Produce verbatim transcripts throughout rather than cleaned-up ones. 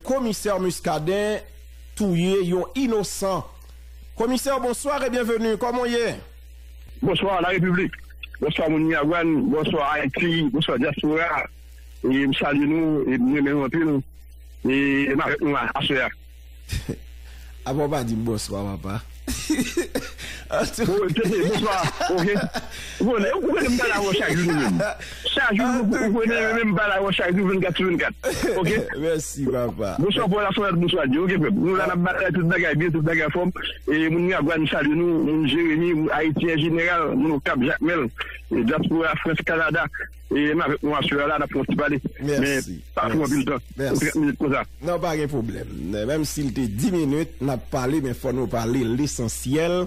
Komisè Muscadin touye yon inosan. Komisè, bonsoir et bienvenue. Comment y est? Bonsoir la République. Bonsoir moun Miragwàn. Bonsoir Ayiti. Bonsoir diaspora. E m salye nou e m renmen nou anpil. E m avèk nou a- aswè a. Apa w pa di m bonswa, papa? An tou Bon, tete, bonswa. Ok. Ou konnen, ou konnen m pale avè w chak jou nou menm. Chak jou nou, ou konnen, men m pale avè w chak jou vennkat sou vennkat. Ok? Mèsi, papa. Bonswa pou la sonat, bonswa di. Ok, pèp. Nou la, n ap batay tout bagay byen, tout bagay anfòm. E moun Miragwàn, m salye nou. Moun Jeremi, moun Ayiti an jeneral, moun Okap, Jakmèl, e diaspora, Frans, Kanada. E m avèk nou aswè a la, n ap fè yon ti pale. Men, pa pran anpil tan. Trant minit konsa. Non, pa gen pwoblèm. Menm si l te dis minit, n ap pale, men fò nou pale lesansyèl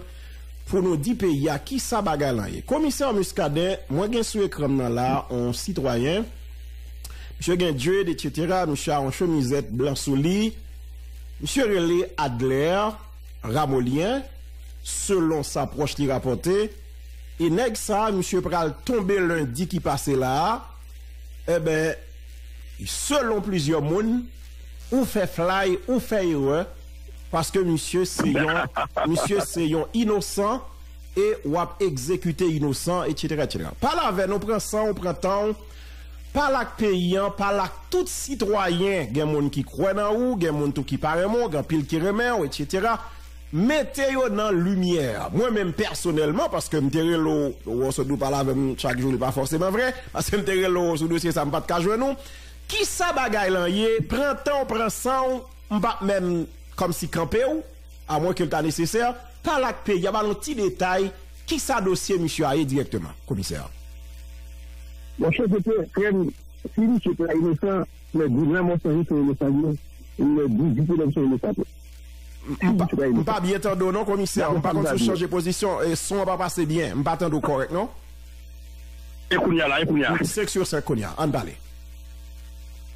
pou nou di peyi a kisa bagay lan ye. Komisè Muscadin, mwen gen sou ekran m nan la, yon sitwayen. Misye gen dread, etsetera. Misye a yon chemizèt blan sou li. Misye rele Adler Ramolien, selon sa pwòch li rapòte. E nèg sa a, misye pral tonbe lendi ki pase la a. Enben, selon plizyè moun, ou fè flay, ou fè erè, paske misye se yon, misye se yon inosan e w ap egzekite inosan, etsetera, etsetera. Pale avè nou, pran san w, pran tan w, pale ak peyi a, pale ak tout sitwayen. Gen moun ki kwè nan ou, gen moun tou ki pa renmen w, gen anpil ki renmen w, etsetera. Mete yo nan limyè. Mwen menm pèsonèlman, paske m te rele w, w sot di w pale avè m chak jou, li pa fòseman vre, paske m te rele w sou dosye sa, m pa t ka jwenn ou. Kisa bagay lan ye? Pran tan w, pran san w, m p ap menm kòmsi kanpe w, amwenke l ta nesesè. Pale ak peyi a, ba nou ti detay, kisa dosye misye a ye dirèkteman, komisè? Monchè, se te frè m, si misye te inosan, men di lanmò san vi se inosan li ye. Men di di pwoblèm se inosan tou. M pa, m pa byen tande w non, komisè. M pa konn si w chanje pozisyon, e, son an pa pase byen. M pa tande w kòrèk non. E kounye a la, e kounye a? Wi, senk sou senk kounye a. Ann pale.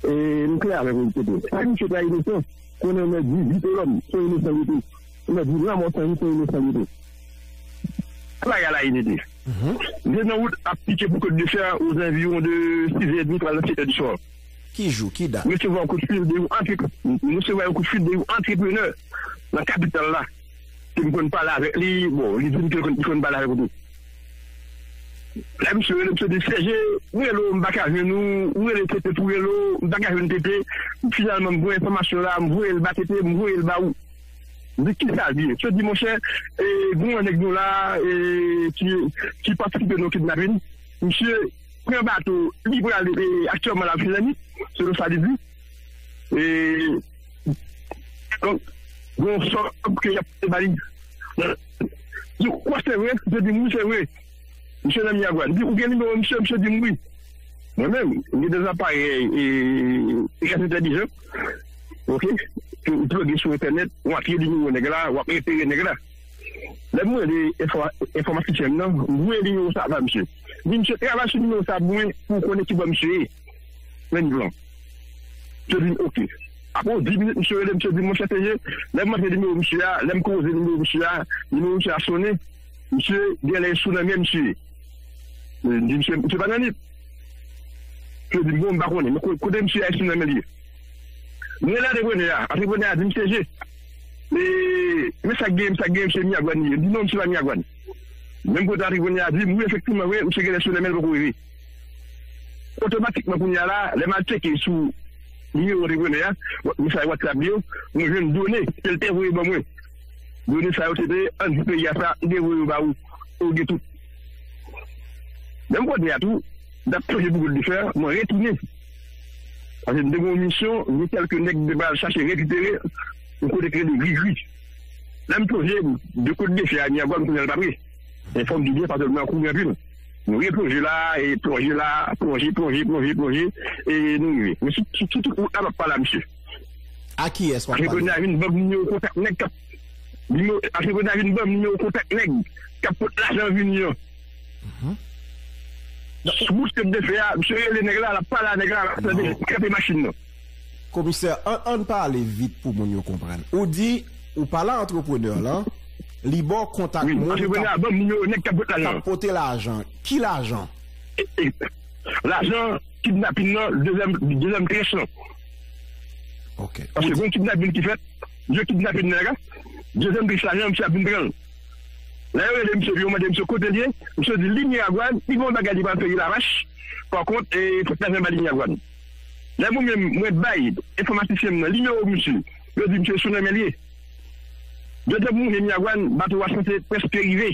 E, m klè avèk ou, se vre. Si misye te inosan, konnen men di di pwoblèm se inosan li tou. Men di lanmò san vi se inosan li tou. Bagay la inite. Mwen nan wout ap pike pou Côte de Fer aux environs de six heures et demie, pral nan sept heures du soir. Ki jou, ki dat? Mwen resevwa yon kout fil de yon antre-, mwen resevwa yon kout fil de yon antreprenè nan kapital la. Ke m konn pale avèk li, bon, li di m ke l konn, li konn pale avèk ou tou. Lè misye rele, misye di, Sèje, m rele w, m pa ka jwenn ou, ou rele Tete pou rele w, m pa ka jwenn Tete. Finalman, m pran enfòmasyon la, m voye l ba Tete, m voye l ba ou. M di, kisa l ye? Misye di, monchè, e, gen yon nèg nou la, e, ki, ki patisipe nan kidnapin. Misye pran bato, li pral, e, aktyèlman l ap fin lannwit, selon sa li di. E, donk, gen yon sòm ke y ap peye ba li. Di, ou kwè se vre? Misye di m, wi, se vre. Misye nan Miragwàn. M di, ou gen nimewo misye? Misye di m, wi. Mwen menm, m gen de aparèy, e, trè entèlijan. Ok? Ke ou ploge sou entènèt, ou antre nimewo nèg la, w ap repere nèg la. Lè m rele enfò-, enfòmatisyen m nan, m voye nimewo sa ba misye. M di, misye, travay sou nimewo sa pou mwen, pou w konnen ki bò misye ye. Menm plan. Misye di m, ok. Apre yon dis minit, misye rele, misye di m, monchè Sèje, lè m antre nimewo misye a, lè m koze nimewo misye a, nimewo misye a sonnen, misye genlè sou nan men misye. M di, misye, misye pa nan nip. Misye di m, bon, m pa konnen. Men ko-, kote misye a sou nan men li ye? M rele antreprenè a. Antreprenè a di m, Sèje, e, men sa k genyen, sa k genyen, misye Miragwàn li ye. M di, non, misye pa Miragwàn. Menm kote antreprenè a di m, wi, efektivman, wi, misye genlè sou nan men l poko rive. Otomatikman, kounye a la, lè m al tcheke sou nimewo antreprenè a, mesaj WhatsApp li yo, mwen jwenn done ke l te voye ban mwen. Done sa yo, se te, ann di peyi a sa, m te voye yo ba ou, e ou gen tout. Menm kote a tou, m t ap plonje pou Côte de Fer, mwen retounen. Paske m te gen yon misyon, gen kèlke nèg m te pral chache rekipere, yon kote k rele Grigri. Lè m plonje, de Côte de Fer a Miragwàn, kounye a l pa pre. Enfòm di byen, paske mwen kouri anpil. Nou replonje la, e plonje la, plonje, plonje, plonje, plonje, e nou rive. Men sou, sou, sou tout wout la, m ap pale a misye. A kiyès w ap pale? Antreprenè a vin ban m nimewo kontak nèg k ap, nimewo, antreprenè a vin ban m nimewo kontak nèg k ap pot lajan vini an. Sou wout Côte de Fer a, misye rele nèg la, l ap pale a nèg la, l ap tande, kanpe machin nan. Komisè, ann, ann pale vit pou moun yo konprann. Ou di, ou pale a antreprenè lan, li ba w kontak moun k ap, k ap pote lajan. Ki lajan? E, e, lajan kidnapin nan, dezyèm, dezyèm tranch lan. Ok. Paske gen yon kidnapin ki fèt, yo kidnape nèg la, dezyèm tris la, jan misye ap vin pran l. Lè yo rele misye, yo mande misye kote l ye, misye di li Miragwàn, li gen yon bagay li pral fè Vilavache. Pa kont, e, fòk lajan ba li Miragwàn. Lè mwen menm, mwen bay enfòmatisyen m nan nimewo misye, yo di misye sou nan men l ye. Dezyèm moun ye Miragwàn, bato a sanse prèske rive.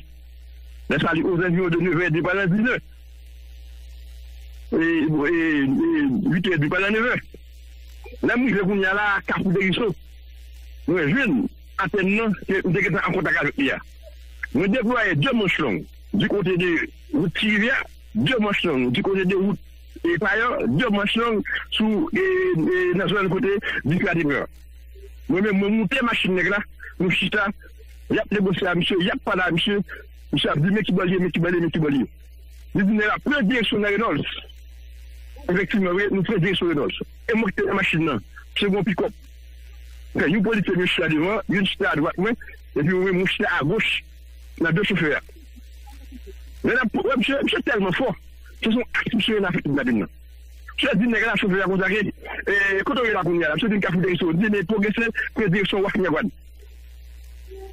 Lè sa li ozanviwon de nevè, li pral nan diznè. E, e, e, uitè, li pral nan nevè. Lè m rive kounye a la, Kafou Deriso, mwen jwenn antèn nan, ke m te gentan an kontak avèk li a. Mwen deplwaye de manch long, di kote de wout Ti Rivyè, de manch long, di kote de wout, e, Payò, de manch long sou, e, e, nan zòn kote difè a te pran. Mwen menm, mwen moute machin nèg la, nou chita, y ap negosye a misye, y ap pale a misye, misye ap di, men ki bò l ye, men ki bò l ye, men ki bò l ye. Li di, nèg la pran direksyon nan Reynolds. Efektivman, wi, nou pran direksyon Reynolds. E mwen ki te nan machin nan, misye gen yon pikòp. Fè yon polisye, misye chita devan, youn chita adwat mwen, epi mwen, mwen chita agoch, nan do chofè a. Lè n ap, wè, misye, misye tèlman fò. Se son aks misye nan afè kidnapin nan. Misye di nèg la chofè a konsa ke, e, kote w ye la kounye a la? Misye di m Kafou Deriso. Li di, men pwogrese, pran direksyon Waf Miragwàn.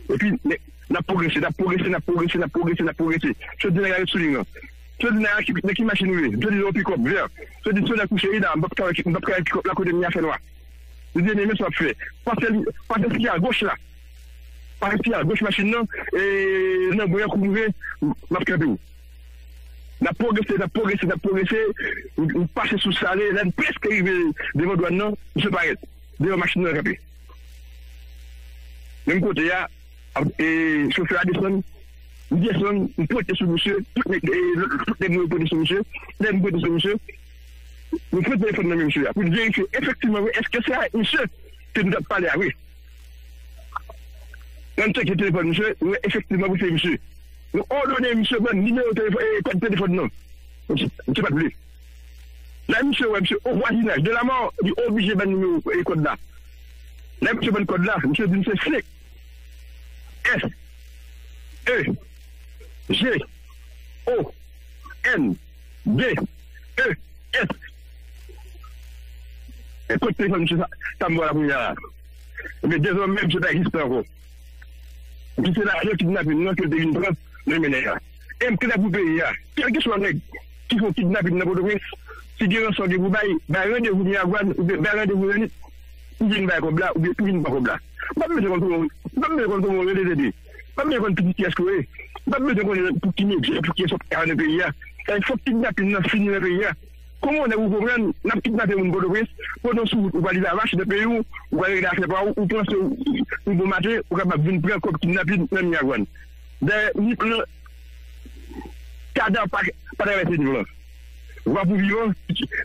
Epi, nèg, n ap pwogrese, n ap pwogrese, n ap pwogrese, n ap pwogrese, n ap pwogrese. Misye di nèg la ret sou liy lan. Misye di nèg la ki, nan ki machin ou ye? Misye di yon pikòp vè. Misye di solèy kouche wi la, m p ap ka wè, m p ap ka wè pikòp la kote m ye a fè nwa. Li di, men, men sa w ap fè. Pase li, pase siyal goch la. Pase siyal goch machin nan, e, nan bwen an kou rive, m ap kanpe w. N ap pwogrese, n ap pwogrese, n ap pwogrese, m, m pase sou Sale, lè n prèske rive devan dwàn nan, misye parèt, devan machin nan kanpe. Menm kote a, ap, e, chofè a desann, m desann, m pote sou misye, tout nèg, e, tout nèg mwen yo pote sou misye, lè m pote sou misye, nou pran telefòn nan men misye a, pou n verifye efektivman, wi, èske se avèk misye ke nou t ap pale a, wi. Lè n tcheke telefòn misye, nou wè efektivman, wi, se misye. Nou òdone misye ban nimewo telefòn, e, kòd telefòn nan. Misye, misye pa t vle. Lè misye wè misye o vwazinaj de la mò, li oblije ban nimewo, e, kòd la. Lè misye ban kòd la, misye di misye se S E G O N D E S. E kòd telefòn misye sa, sa m vwa la kounye a la. Men dezòmè misye pa egziste ankò. Epi se lajan kidnapin nan ke l te vin pran nan men nèg la. E m klè pou peyi a. Kèlkeswa nèg ki fè w kidnapin nan Pòtoprens, si gen ranson gen pou bay, bay randevou Miragwàn, oubyen bay randevou Lannwit, ou vin bay kòb la, oubyen ou vin pran kòb la. M p ap bezwen konn kòman, m p ap bezwen konn kòman w rele, tande. M p ap bezwen konn pitit kiyès ke w ye. M p ap bezwen konnen pou ki medya, pou kiyès w ap travay nan peyi a. Sa fòk kidnapin nan fini nan peyi a. Kòman w nèg ou konprann, n ap kidnape moun Pòtoprens, pandan w sou wout ou pral Vilavache nan peyi w, ou pral regle afè pa w, ou panse w, yon bon maten, ou kapab vin pran kòb kidnapin nan Miragwàn. Dayè, Nip lan, kadav pa, pa travèse Nip lan. Vwa pou vivan,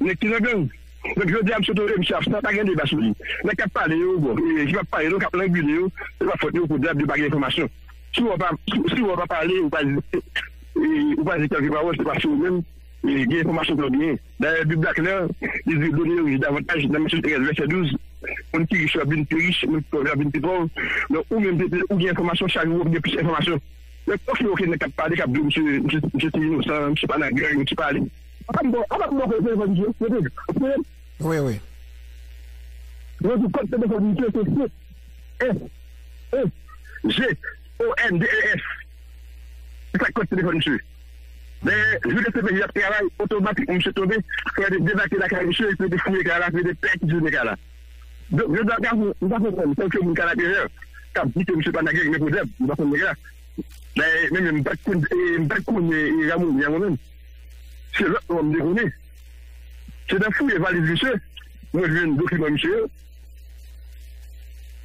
nèg ki nan gang. Donk, jodi a, misye tonbe, misye absan, pa gen deba sou li. Nèg k ap pale yo, bon, e, ki p ap pale yo, k ap langwile yo, se pa fòt yo, podyab, yo pa gen enfòmasyon. Si w pa, si w pa pale, ou pa di, e, ou pa di kèlke pawòl, se paske ou menm, e, gen enfòmasyon ke w genyen. Dayè, Bib la klè, li di, done yo rich davantaj, nan Matye trèz, vèsè douz, moun ki rich yo ap vin pi rich, moun ki pòv yo ap vin pi pòv. Donk, ou menm, ou gen enfòmasyon, chak jou w ap gen plis enfòmasyon. Donk, oke, oke, nèg k ap pale, k ap di, misye, misye, misye se inosan, misye pa nan gang, misye pa ale. Apa m bò, apa m bò kòd telefòn misye, kote l? Wi, wi. Mwen di kòd telefòn misye se S E G O N D E S. Se sa k kòd telefòn misye. Men, jou de semèn, y ap travay, otomatikman, misye tonbe, fè yo te debake lakay misye, epi yo te fouye kay la, epi yo te pèkizine kay la. Donk, jodi a, m pa konprann, tanke moun Kanapevè, k ap di ke misye pa nan gang, men podyab, m pa konn nèg la. Men, men, men, m pa t konn, e, m pa t konn, e, Ramoni a mwen menm. Se lòt non m te konnen. Se nan fouye valiz misye, mwen jwenn dokiman misye yo.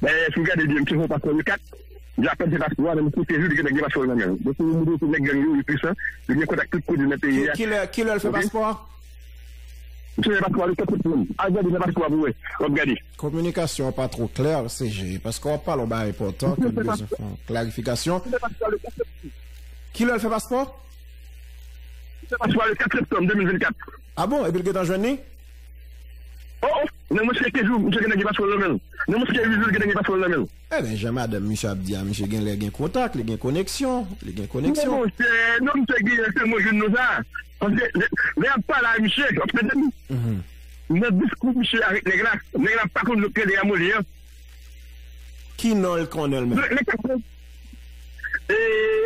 Dayè, si w gade byen, misye fè yon paspò de kat. Li apèn fè paspò a, nan kèk jou, li gentan gen paspò nan men l. Donk, se yon moun ki nèg gang yo, li pwisan, li gen kontak tout kote nan peyi a. Kilè, kilè l fè paspò a? Misye fè paspò a le kat septanm. Al gade nan paspò a pou wè. W ap gade. Kominikasyon an pa twò klè, C G, paske w ap pale yon bagay enpòtan ke nou bezwen fè yon klarifikasyon. Kilè l fè paspò? Misye fè paspò a le kat septanm de mil vennkat. A bon? Epi l gentan jwenn li? O, o! Nan mwens ke kenz jou, misye gentan gen paspò l nan men l. Nan mwens ke uit jou, l gentan gen paspò l nan men l. Ebyen, jan madanm misye ap di a, misye genlè gen kontak, li gen koneksyon, li gen koneksyon. Non, monchè, non, misye genyen, se mwen jwenn non sa. Paske lè, lè y ap pale a misye, w ap tande m? Mhm. nan diskou misye avèk nèg la, nèg la pa konn lòt ke de Ramolyen an. Ki non l konnen l menm? Nèg la, e,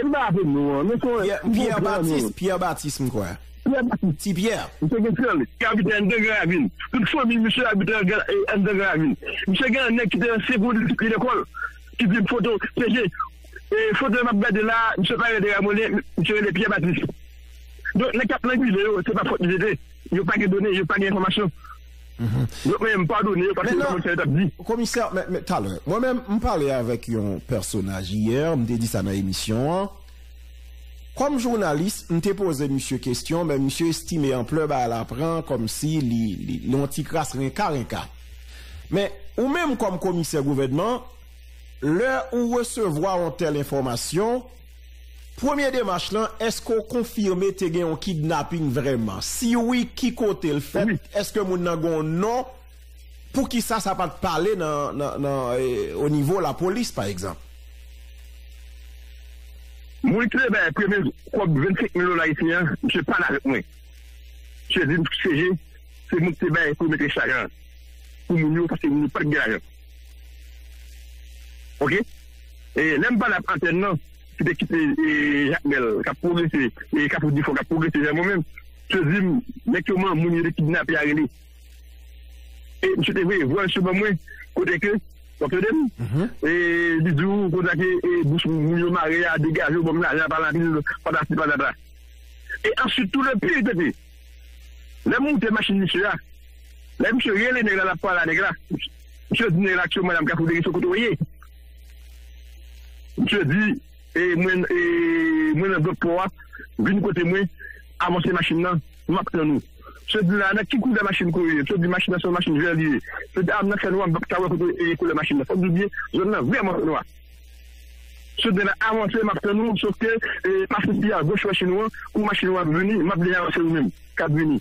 m pa raple non an, men se yon Pierre, Pierre Batis, Pierre Batis, m kwè. Pierre Batis. Ti Pierre. Misye gen frè li ki abite anndan Gran Ravin. Tout fanmi misye abite anndan Gran Ravin. Misye gen yon nèg ki te ansyen politik li lekòl, ki di m foto, se je. E foto m ap gade la, misye pa rele Ramolyen, misye rele Pierre Batis. Donk, nèg k ap langwize yo, se pa fòt li te. Yo pa gen done, yo pa gen enfòmasyon. Donk, mwen menm, m padone yo, paske yo pa konn sa yo t ap di. Komisè, men, men, talè, mwen menm, m pale avèk yon pèsonaj yè, m te di sa nan emisyon an. Kòm jounalis, m te poze misye kesyon, men misye estime anplè bagay la pran kòmsi li, li, li yon ti kras renka renka. Men, ou menm kòm komisè gouvènman, lè ou resevwa yon tèl enfòmasyon, premye demach lan, èske w konfime te gen yon kidnaping vrèman? Si wi, ki kote l fèt? Èske moun nan gen yon non? Poukisa sa pa t pale nan, nan, nan, e, o nivo lapolis, pa egzanp? Moun ki te bay premye kòb vennsenk mil dola ayisyen an, misye pale avèk mwen. Misye di m, se je, se moun ki te bay premye te lajan pou moun yo, paske moun yo pa t gen lajan. Oke? E lè m pale ak antèn nan, ki te kite, e, Jakmèl, k ap pwogrese, e Kafou Difò, k ap pwogrese, jan mwen menm, misye di m, nèg yo manman moun yo te kidnape a rele. E misye te voye vwal sou ban mwen, kote ke, w ap tande m? E li di w, konsa ke, e, bouch moun yo mare a, degaje w, ban m lajan, pale anpil, patati patata. E answit, tou le pire, tande, lè m moute machin misye a, lè misye rele nèg la, l ap pale a nèg la, misye di nèg la, aktyèlman, la, m ka fout deri sou kote w ye. Misye di, e mwen, e mwen nan zòt pò a, vin kote mwen, avanse machin nan, m ap tann ou. Misye di la, nan ki koulè machin ke w ye? Misye di machin nan se yon machin vè li ye. Misye di, a, m nan fènwa, m p ap ka wè kote, e, koulè machin nan. Fò m di w byen, zòn nan vrèman fènwa. Misye di la, avanse, m ap tann ou, sòf ke, e, pase si a goch machin ou an, kou machin ou ap vini, m ap deja avanse ou menm, k ap vini.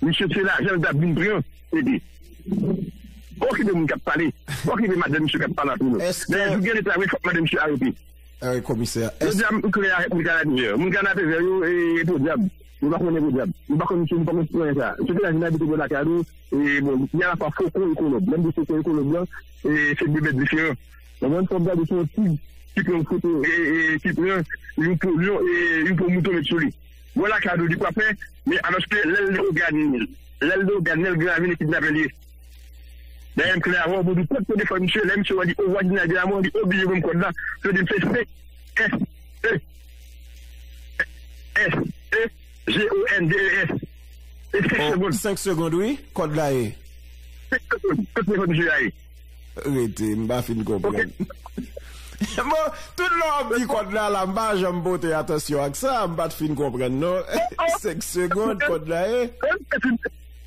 Misye se lajan l t ap vin pran, ede. Okipe moun k ap pale. Okipe madanm misye k ap pale antre nou. Dayè, jou gen leta vre, fòk madanm misye arete. Komisè, jodi a, m klè avèk moun Kanapevè. Moun Kanapevè yo, e, e podyab. Nou pa konnen podyab. Nou pa konn misye, nou pa konn sitwayen sa. Misye te ka vin abite bò lakay nou, e, bon, li alafwa fokon e kolòb. Lè m di fokon e kolòb lan, e, se de bèt diferan. Konprann? Fò w gade se yon tig ki pran yon foto, e, e, ki pran yon po lyon, e, yon po mouton met sou li. Bon, lakay nou, li pa pè, men alòske lè l Leyogàn, lè l Leyogàn, lè l Gran Ravin, e kidnapè li ye. Dayè, m klè avè w, bon, di kot telefòn misye, lè misye wè li o vwazinaj de la mò, li oblije ban m kòd la. Misye di m se senk S E, S E G O N D E S. E senk segonn. Senk segonn, wi, kòd la ye. Senk segonn, kot telefòn misye a ye. Rete, m pa fin konprann. Bon, tout lè w ap di kòd la, la, m pa janm pote atansyon ak sa, m pa t fin konprann, non. Senk segonn, kòd la ye.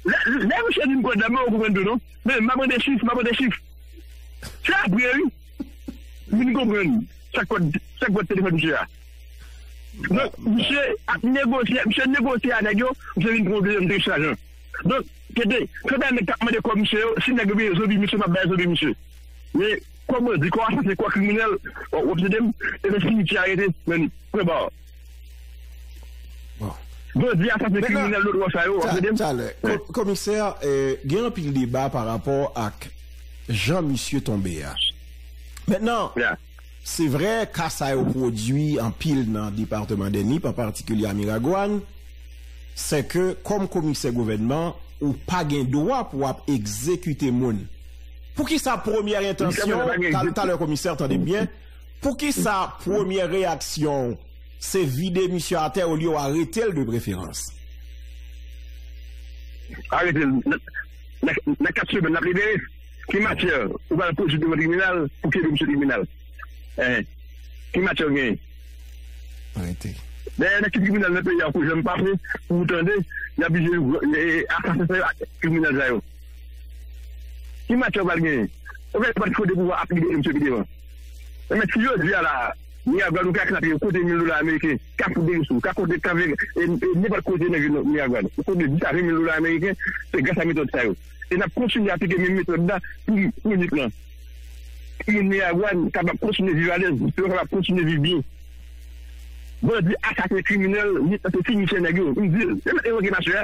Lè, lè misye di m kòd la, mwen konprann tou, non. Men, m pa mande chif, m pa mande chif. Se apre, wi. M vin konprann sa kòd, sa kòd telefòn misye a. Donk, misye ap negosye, misye negosye a nèg yo, misye vin pran yon dezyèm tranch lajan. Donk, tande, se pa nèg k ap mande kòb misye yo, si nèg yo bezwen vi misye, m ap bay yo vi misye. Men, kòm mwen di, kò asasen, kò kriminèl, w ap tande m, e se simitye a rete, men, pwen ba. Bandi, asasen, kriminèl, lòt wòch sa yo, w ap tande m? Talè, komisè, e, gen anpil deba pa rapò ak jan misye tonbe a. Mentnan, se vre, ka sa yo pwodui anpil nan depatman de Nip, an patikilye a Miragwàn, se ke, kòm komisè gouvènman, ou pa gen dwa pou w ap egzekite moun. Poukisa premyè entansyon, talè, komisè, tande m byen, poukisa premyè reyaksyon w se vide misye atè olye w arete l de preferans? Arete l. Nan, nan, nan kat semèn, n ap libere. Ki matyè ou pral pwodui devan tribinal pou kenbe misye tribinal? Hein? Ki matyè w genyen? Arete. Dayè, nan ki tribinal nan peyi a ou janm pase pou w tande y ap jije, e, asasen sa yo ak kriminèl sa yo? Ki matyè w pral genyen? Oubyen yo pa t foude pouvwa ap libere misye pi devan? Enben, si jodi a la, Miragwàn ou ka kidnape yo, kote mil dola ameriken, ka fout deri sou, ka kote, ka vin, e, e, nenpòt kote nan vil Miragwàn. Ou kote dis a ven mil dola ameriken, se gras a metòd sa yo. E n ap kontinye aplike menm metòd la pou, pou Nip lan. Pou moun Miragwàn kapab kontinye viv alèz, pou yo kapab kontinye viv byen. Bandi, asasen, kriminèl, Nip lan se sinistre nèg yo. M di l, yo mèt revoke mache a,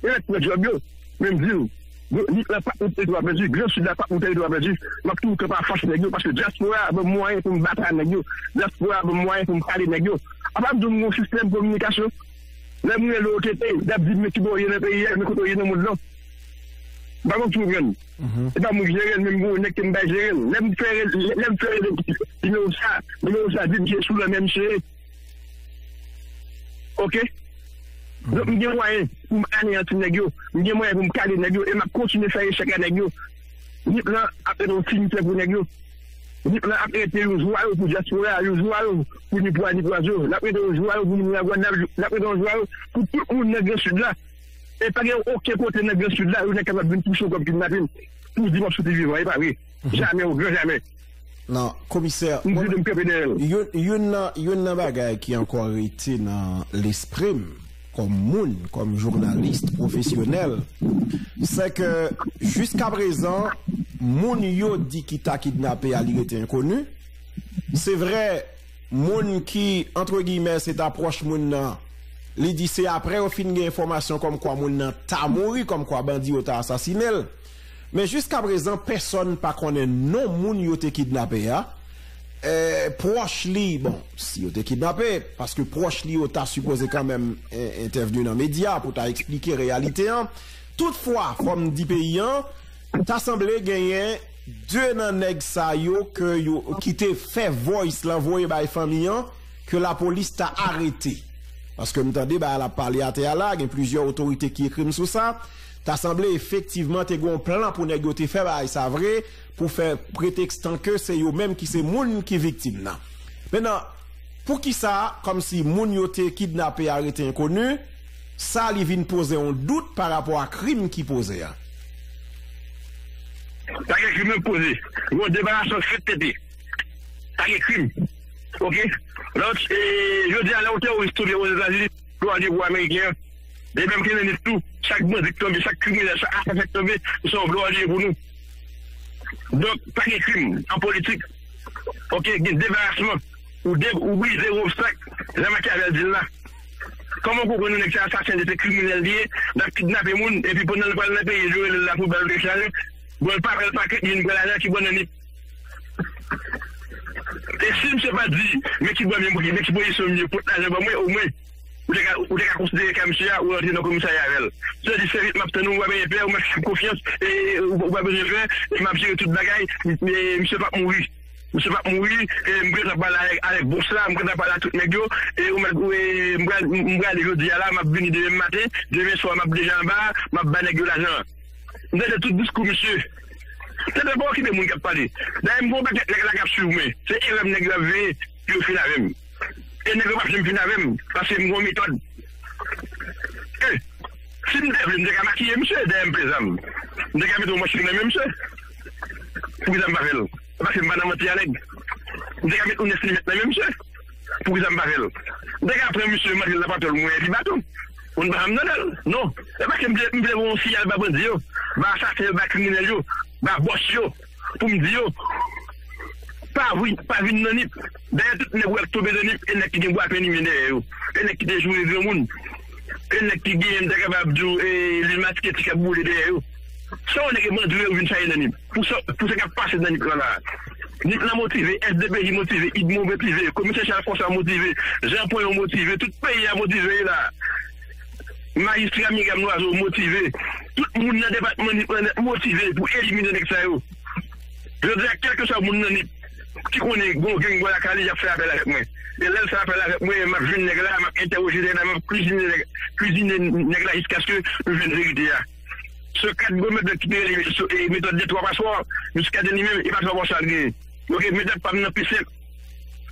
yo mèt pran djòb yo, men m di l, Nip lan pa pou teritwa pèdi, Gran Sid la pa pou teritwa pèdi. M ap toujou kanpe anfas nèg yo, paske dyaspora a ban m mwayen pou m batay nèg yo. Dyaspora a ban m mwayen pou m pale nèg yo. Apa m di w m gen yon sistèm kominikasyon? Lè m rele O T T, y ap di m men kibò w ye nan peyi a, men kote w ye nan mond lan. M pa konn si w konprann. E pa mwen k jere l, men m gen yon nèg ke m bay jere l. Lè m fè rele, lè m fè rele nimewo sa, nimewo sa di m se sou lanmè misye ye. Oke? Donk, m gen mwayen pou m aneyanti nèg yo. M gen mwayen pou m kale nèg yo. E m ap kontinye fè echèk a nèg yo. Nip lan ap rete yon simitè pou nèg yo. Nip lan ap rete yon zwayo pou dyaspora a, yon zwayo pou Nipwa, Nipwaz yo. L ap rete yon zwayo pou moun Lagwad, l ap rete yon zwayo pou tout moun nan Gran Sid la. E pa gen okenn kote nan Gran Sid la, yon nèg kapab vin touche w kòm kidnapin pou di m ap soti vivan. E pa vre. Jamè, o gran jamè. Non, komisè, m di nou m kanpe dèyè l. Youn, youn nan, youn nan bagay ki ankò rete nan lespri m, kòm moun, kòm jounalis pwofesyonèl, se ke jiskaprezan, moun yo di ki ta kidnape a, li rete enkoni. Se vre, moun ki, antre giyimè, se ta pwòch moun nan, li di se apre yo fin gen enfòmasyon kòmkwa moun nan ta mouri, kòmkwa bandi yo ta asasine l. Men jiskaprezan, pèsonn pa konnen non moun yo te kidnape a. E, pwòch li, bon, si yo te kidnape, paske pwòch li yo ta sipoze kanmenm en-, entèvni nan medya pou ta eksplike reyalite an. Toutfwa, fò m di peyi an, ta sanble genyen de nan nèg sa yo ke yo, ki te fè voice lan voye bay fanmi an, ke lapolis ta arete. Paske m tande bagay la ap pale atè a la, gen plizyè otorite ki ekri m sou sa. Ta sanble efektivman te gen yon plan pou nèg yo te fè bagay sa vre, pou fè pretèks tan ke se yo menm ki se moun ki viktim nan. Mentnan, poukisa, kòmsi moun yo te kidnape a rete enkoni, sa li vin poze yon dout pa rapò a krim ki poze a? Pa gen krim nan poze. Yon debarasman fèt tete. Pa gen krim. Oke? Lòt, e, jodi a, lè yon teworis tonbe Ozetazini, glwa Dye pou Ameriken an. E menm ke nan nèt tou, chak bandi k tonbe, chak kriminèl, chak asasen k tonbe, se yon glwa Dye pou nou. Donk, pa gen krim an politik. Oke, gen debarasman. Ou de, ou brize yon obstak, jan Machiavel di l la. Kòman w konprann yon nèg se asasen, se kriminèl li ye, l ap kidnape moun, epi pandan l pral nan peyi l, yo rele l la pou ba l dechaje? Bon, l pa pral pakèt, li vin pran lajan ki bò nan nip. E si misye pa di, men ki bò m ye, men ki pozisyon m ye, pot lajan ban mwen, omwen, ou te ka, ou te ka konsidere ka misye a, ou rantre nan komisarya avè l. Misye di, sèvis, m ap tann ou, ou pa bezwen pè, ou m ap fè konfyans, e, e, ou, ou pa bezwen pè, e m ap jere tout bagay, e, misye p ap mouri. Misye p ap mouri, e m gentan pale avèk, avèk bòs la, m gentan pale a tout nèg yo, e ou mèt, e m pral, m pral jodi a la, m ap vini demen maten, demen swa m ap deja anba a, m ap ba nèg yo lajan an. M tande tout diskou misye. Tande pa okipe moun k ap pale. Dayè m gen yon pakèt nèg la k ap swiv mwen. Se erè m nèg yo ap veye pou yo fin avè m. E nèg yo p ap janm fin avè m, paske m gen yon metòd. E, si m te vle, m te ka makiye misye, dèyè m plen zam. M te ka mete yon manch nan men misye. Poukisa m pa fè l? Paske m pa nan manti a nèg. M te ka mete yon nèf milimèt nan men misye. Poukisa m pa fè l? M te ka pran misye, m antre nan patwòl mwen epi baton. Moun pa janm tande l. Non. E paske m vle, m vle voye yon siyal ba bandi yo, ba asasen yo, ba kriminèl yo, ba bòs yo, pou m di yo, pa vin, pa vin nan nip. Dayè tout nèg ou wè k tonbe nan nip, e nèg ki gen bwa pen limen dèyè yo. E nèg ki te joure granmoun. E nèg ki gen, m ta kapab di w, e, lil maske ti k ap boule dèyè yo. Se yon nèg e bandi yo vin chaje nan nip. Pou sa, pou sa k ap pase nan nip lan la. Nip lan motive, S D P J motive, Idmo motive, komisè Chal Fòsa motive, Jan Ponyon motive, tout peyi a motive la. Majistra Myriam Loiseau motive. Tout moun nan depatman nip lan nèt motive pou elimine nèg sa yo. Jodi a, kèlkeswa moun nan nip ki konnen gon gang bò lakay li, y ap fè apèl avèk mwen. E lè l fè apèl avèk mwen, m ap jwenn nèg la, m ap entèwoje nèg la, m ap kwizine nèg, kwizine nèg la jiskaske nou jwenn verite a. Se kat gwo metòd ki te rele, e, metòd de twa paswa, jiskaske li menm, e pa twa paswa l genyen. Oke, metòd pa m nan pi senp.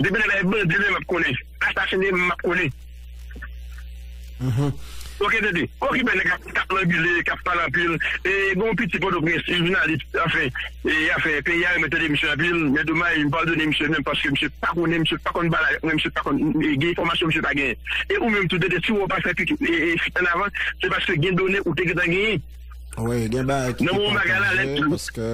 Depi nèg la e bandi li menm m ap konnen. Asasen li menm m ap konnen. Oke, tande. Okipe nèg k ap, k ap lanbile, k ap pale anpil. E gen yon piti Pòtoprens, yon jounalis, anfen, e, anfen, peyi a renmen tande misye anpil, men domaj, m padone misye menm paske misye pa konnen, misye pa konn pale avèk mwen, misye pa konn, e, gen enfòmasyon misye pa genyen. E ou menm tou, tande, si w pa fè pik, e, e, fit ann avan, se paske gen done ou te gentan genyen. Wi, gen bagay ki te pataje, paske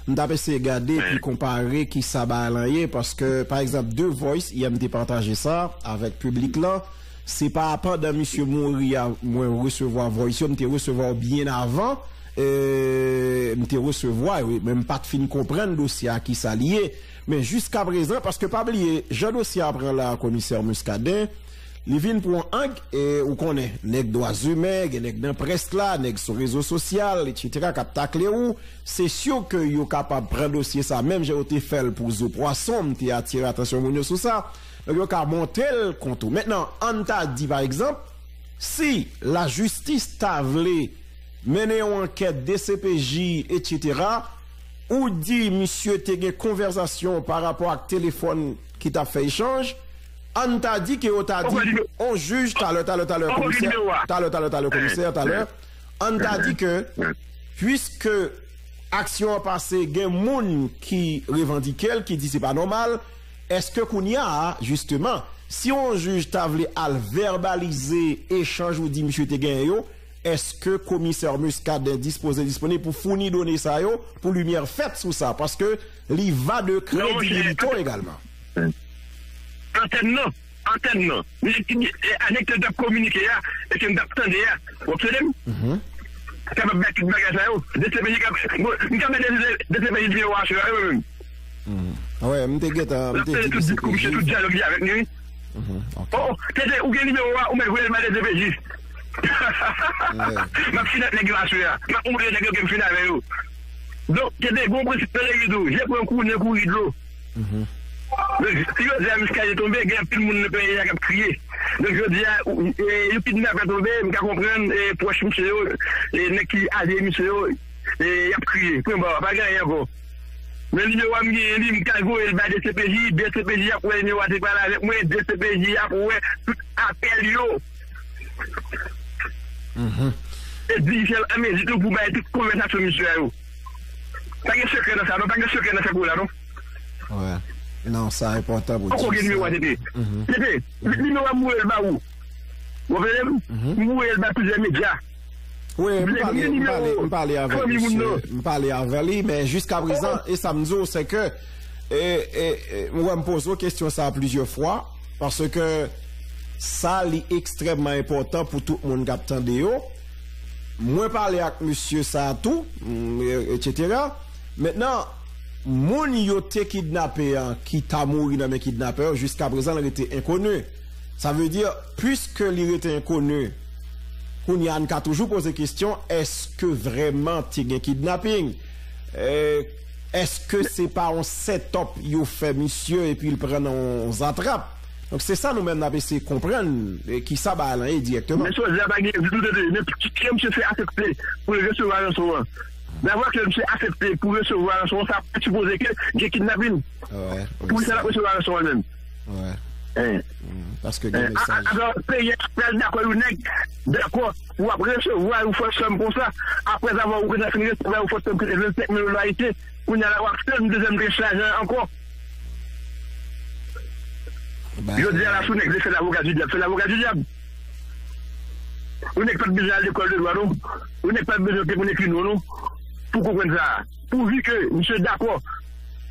m t ap eseye gade epi konpare kisa bagay lan ye, paske, pa egzanp, de voice, yè m te pataje sa avèk piblik lan, se pa pandan misye mouri a, mwen resevwa voice yo, m te resevwa yo byen avan, E, m te resevwa yo, men m pa t fin konprann dosye a ki sa li ye. Men jiskaprezan, paske pa bliye, jan dosye a pran la, komisè Muscadin, li vin pran ang, e ou konnen, nèg dwa imen, gen nèg nan près la, nèg sou rezo sosyal, etsetera, k ap takle ou, se si ke yo kapab pran dosye sa, menm jan yo te fè l pou zo pwason, m te atire atansyon moun yo sou sa. Donk, yo ka monte l kont ou. Mentnan, ann ta di, pa egzanp, si lajistis ta vle mennen yon ankèt D C P J, etsetera, ou di misye te gen konvèsasyon pa rapò ak telefòn ki t ap fè echanj, ann ta di ke yo ta di, on jij, talè, talè, talè, komisè, talè, talè, talè, komisè, talè, ann ta di ke, piske aksyon an pase, gen moun ki revandike l, ki di se pa nòmal, èske kounye a, jisteman, si yon jij ta vle al vèbalize echanj ou di misye te genyen yo, èske komisè Muscadin dispoze disponib pou founi done sa yo, pou limyè fèt sou sa, paske li va de kredibilite egalman. Antèn nan, antèn nan. Nèg ki di, e, a nèg ke l t ap kominike a, e ke m t ap tande a. W ap tande m? Kapab bay tout bagay sa yo. D C P J k ap, bon, m ka bay D C P J nimewo a sou la, wi, wi. Wi, m te gentan, m te di tout diskours, tout dyalòg li avèk li, wi. Oh, oh, tete, ou gen nimewo a, ou mèt voye l bay D C P J. M ap fini ak nèg yo aswè a. M ap montre nèg yo ke m fini avè yo. Donk, tete, gon prensip nan legliz ou, je pran kou, nen kouri dlo. Donk, si jodi a Muscadin tonbe, gen anpil moun nan peyi a k ap kriye. Donk, jodi a, ou, e, yon kidnapè tonbe, m ka konprann, e, pwòch misye yo, e, nèg ki alye misye yo, e, y ap kriye. Pwen ba, pa gen anyen ankò. Men nimewo a m genyen li, m ka voye l bay D C P J, D C P J ap wè nimewo a te pale avèk mwen, D C P J ap wè tout apèl yo. E dirijè l an mezi tou pou bay tout konvèsasyon misye a yo. Pa gen sekrè nan sa, non, pa gen sekrè nan sa kou la, non. Wi. Non, sa enpòtan pou di sa. Poko gen nimewo a, tete. Tete, nimewo a m voye l ba ou. Ou konprann m? M voye l ba plizyè medya. Wi, m pale, m pale, m pale avèk misye, m pale avè li, men jiskaprezan, e sa m di w, se ke, e, e, e, m wè m poze w kesyon sa a plizyè fwa, paske sa li ekstrèmman enpòtan pou tout moun k ap tande yo. Mwen pale ak misye sa a tou, mm, e, etsetera. Mentnan, moun yo te kidnape an, ki ta mouri nan men kidnapè yo, jiskaprezan, l rete enkoni. Sa vle di, piske li rete enkoni, kounye a, n ka toujou poze kesyon, èske vrèman te gen kidnaping? E, èske se pa yon set-up yo fè misye epi l pran nan yon zatrap? Donk, se sa nou menm n ap eseye konprann, e, kisa bagay lan ye dirèkteman. Men Sozè a pa gen ditou tete, men ki, ki misye fè asepte pou l resevwa ranson an? Davwa ke misye asepte pou resevwa ranson an, sa sipoze ke gen kidnaping. Poukisa l ap resevwa ranson an menm? Wi. Paske gen mesaj. Atò, peyi a pral dakò yon nèg, dakò, w ap resevwa yon fòs sòm konsa, aprèzavwa ou gentan fin resevwa yon fòs sòm ki te vennsenk mil dola ayisyen, kounye a la w ap tann dezyèm tranch lajan an ankò. Jodi a la, si yon nèg vle fè lavoka di dyab, fè lavoka di dyab. Yon nèg pa t bezwen al lekòl de dwa, non. Yon nèg pa t bezwen te konn ekri non, non. Pou konprann sa a. Pouvi ke misye dakò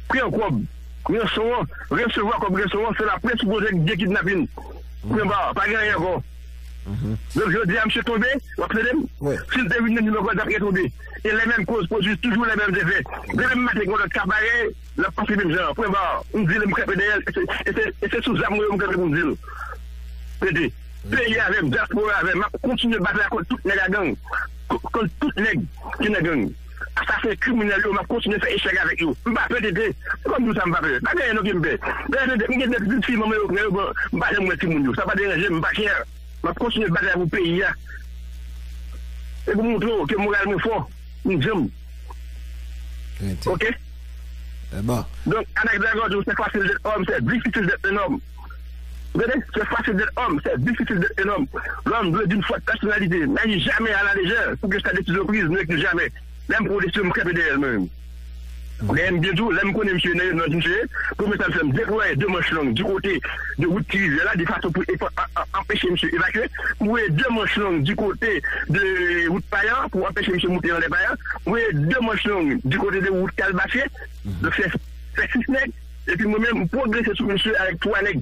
pran kòb ranson an, resevwa kòb ranson an, se la presipoze gen kidnapin. Pran ba, pa gen anyen ankò. Donk, jodi a, misye tonbe, w ap tande m? Si l te vin nan nimewo a, l t ap retonbe. E lè menm koz pwodui, toujou lè menm zefè. Demen maten, gen lòt ka parèy, l ap pase menm jan an. Pran ba, m di l, m kanpe dèyè l, e se, e se, e se sou zam mwen yo m kanpe pou m di l. Tete, peyi avè m, dyaspora avè m, m ap kontinye batay kont tout nèg a gang, ko-, kont tout nèg ki nan gang. Asasen, kriminèl yo, m ap kontinye fè echèk avèk yo. M pa pè tete. Kòm di w sa, m pa pè. Pa gen anyen non ke m pè. Dayè tete, m gen de pitit fi manman yo pran yo, bon, m pa janm wè timoun yo. Sa pa deranje m, m pa kè. M ap kontinye batay pou peyi a. E pou montre w ke moral mwen fò, m djanm. Oke? Donk, Alex Dragon di w, c'est facile d'être homme, c'est difficile d'être un homme. Ou tande? C'est facile d'être homme, c'est difficile d'être un homme. L'homme doit d'une forte personnalité, n'agit jamais à la légère, pour que sa décision prise ne recule jamais. Lè m pran yon desizyon, m kanpe dèyè l mwen menm. Dèyè m byen di w, lè m konnen misye nan, nan misye, premye sa m fè, m deplwaye de manch long di kote de wout Ti Rivyè la, de fason pou epa-, a-, a-, anpeche misye evakye. M voye de manch long di kote de wout Payan pou anpeche misye moute anlè Payan. M voye de manch long di kote de wout Kalbasye. Donk, se, se sis nèg. Epi mwen menm, m pwogrese sou misye avèk twa nèg.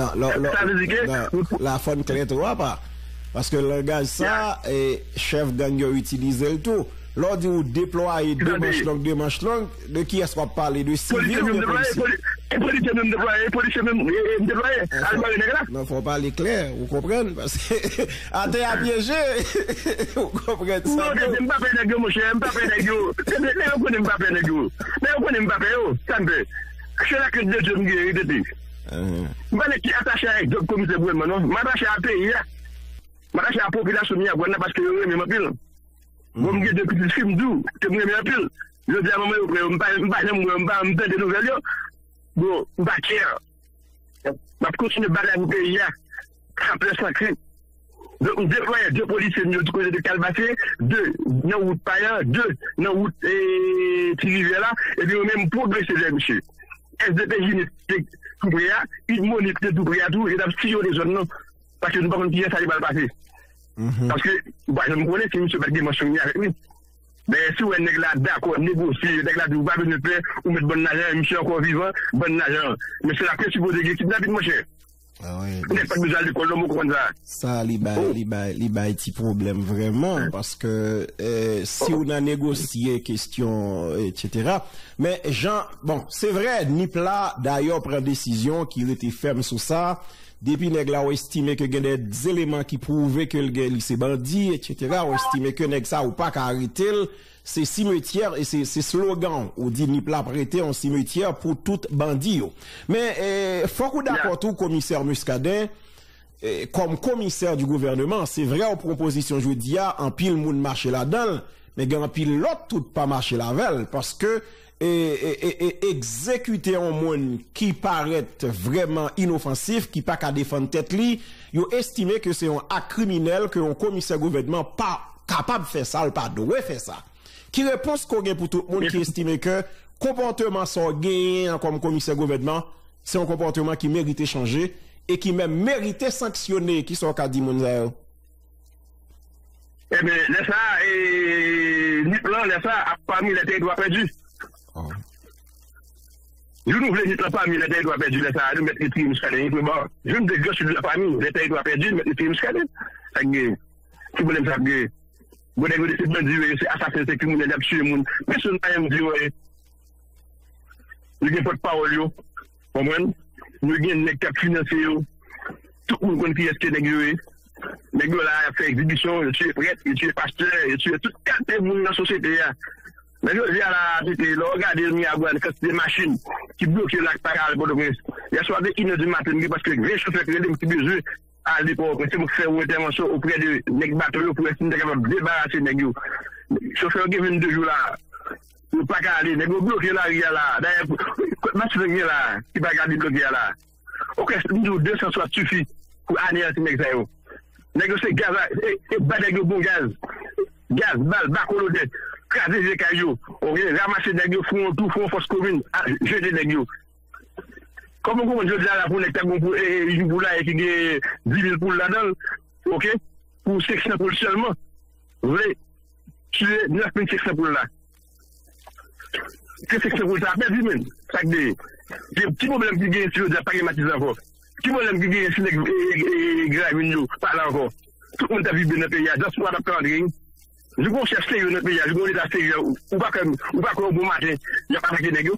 Non, lò, lò, sa vle di ke non, la fòn klè tou, apa. Paske langaj sa, e, chèf gang yo itilize l tou. Lè w di ou deplwaye de manch long, de manch long, de kiyès w ap pale? De sivil oubyen polisye? Polisye menm deplwaye, polisye menm deplwaye. Al bare nèg la. Non, fò w pale klè, ou konprann? Paske atè a pyeje. Ou konprann sa? Non, tande, m pa pè nèg yo, monchè, m pa pè nèg yo. Nèg yo konnen m pa pè nèg yo. Nèg yo konnen m pa pè yo, sa m fè? Se la krent de Dye m gen, tande. M pa nèg ki atache a djòb komisè gouvènman, non. M atache a peyi a. M atache a popilasyon Miragwàn nan paske yo renmen m anpil. Bon, m gen de pitit fi, m di w, ke m renmen anpil. Jodi a, manman yo pran yo, m pa, m pa janm wè yo, m pa, m tande nouvèl yo. Bon, m pa kè. M ap kontinye batay pou peyi a, san pè, san krent. Donk, m deplwaye de polisye m yo di kote de Kalbasye, de nan wout Payan, de nan wout, e, Ti Rivyè la, epi mwen menm m pwogrese vè misye. S D P J te tou pre a, Udmonit te tou pre a tou, yo t ap siyone zòn nan. Paske nou pa konn kiyès sa li pral pase. Paske, ou pa janm konnen si misye pa t gen manch ni avèk li. Men si w wè nèg la dakò negosye, nèg la di ou pa bezwen pè, ou met bann lajan, misye ankò vivan, bann lajan. Men se la ke sipoze gen kidnapin, monchè. Nèg pa t bezwen al lekòl non, mwen konprann sa. Sa li bay, li bay, li bay ti pwoblèm vrèman, paske, eh, si w nan negosye kesyon, etsetera. Men jan, bon, se vre, nip la, dayè, pran desizyon ki rete fèm sou sa. Depi nèg la ou estime ke gen de eleman ki pwouve ke l gen, li se bandi, etsetera, ou estime ke nèg sa ou pa ka arete l, se simetyè, e se, se slogan ou di nip la ap rete yon simetyè pou tout bandi yo. Men, eh, fòk ou dakò tou, komisè Muscadin, eh, kòm komisè di gouvèneman, se vre ou pran pozisyon jodi a, anpil moun mache ladan l, men gen anpil lòt tout pa mache lavè l, paske e, e, e, e egzekite yon moun ki parèt vrèman inofansif, ki pa ka defann tèt li, yo estime ke se yon ak kriminèl, ke yon komisè gouvènman pa kapab fè sa, l pa dwe fè sa. Ki repons ke w gen pou tout moun ki estime ke konpòteman sa w genyen an kòm komisè gouvènman, se yon konpòteman ki merite chanje e ki menm merite sanksyone? Kisa w ka di moun sa yo? Ebyen, lè sa, e, nip lan, lè sa, ap pami les territoires perdus. Jou nou vle nip lan pami les territoires perdus, lè sa, nou mèt retire Muscadin, nou ba, jou nou vle Gran Sid la pami les territoires perdus, nou mèt retire Muscadin. Sa k gen? Ki pwoblèm sa k gen? Bon, nèg yo se bandi yo ye, se asasen, se kriminèl, y ap tiye moun. Pèsonn pa janm di yo, e, yo gen pòtpawòl yo. Konprann? Nou gen nèg k ap finanse yo. Tout moun konn kiyès ke nèg yo ye. Nèg yo la y ap fè egzibisyon, yo tiye prèt, yo tiye pastè, yo tiye tout kalite moun nan sosyete a. Men jodi a la, tete, lè w gade Miragwàn, kantite machin ki bloke la, ki pa ka al Pòtoprens. Yèswa, de inè di maten, m gen prèske ven chofè ki rele m ki bezwen ale Pòtoprens. Se mwen ki fè yon entèvansyon oprè de nèg bato yo pou wè si m ta kapab debarase nèg yo. Chofè yo gen vennde jou la. Yo pa ka ale. Nèg yo bloke lari a la. Dayè, kot machin gen la, ki pa ka debloke a la? Oke, m di w, de san swat sifi pou aneyanti nèg sa yo. Nèg yo se gaz la, e, e ba nèg yo bon gaz. Gaz, bal, bakolodè, kraze vye kay yo. Oke, ranmase nèg yo, fè yon tou, fè yon fòs komin, a, jete nèg yo. Kòman w konprann jodi a la pou nèg ta gon pou, e, e, yon poulaye ki gen dis mil poul ladan l, oke, pou senk san poul sèlman, vle tiye nèf mil senk san poul la? Ke senk san poul sa a pèdi, menm. Sa k de, gen ti pwoblèm ki genyen si yo di a pa gen Matizan ankò. Ki pwoblèm ki genyen si nèg, e, e, e, Gravin yo pa la ankò? Tout moun t ap viv byen nan peyi a, dyaspora t ap ka antre, wi. Jou gon chèf serye nan peyi a, jou gon leta serye, ou, ou pa kwè, ou pa kwè yon bon maten, y ap atake nèg yo?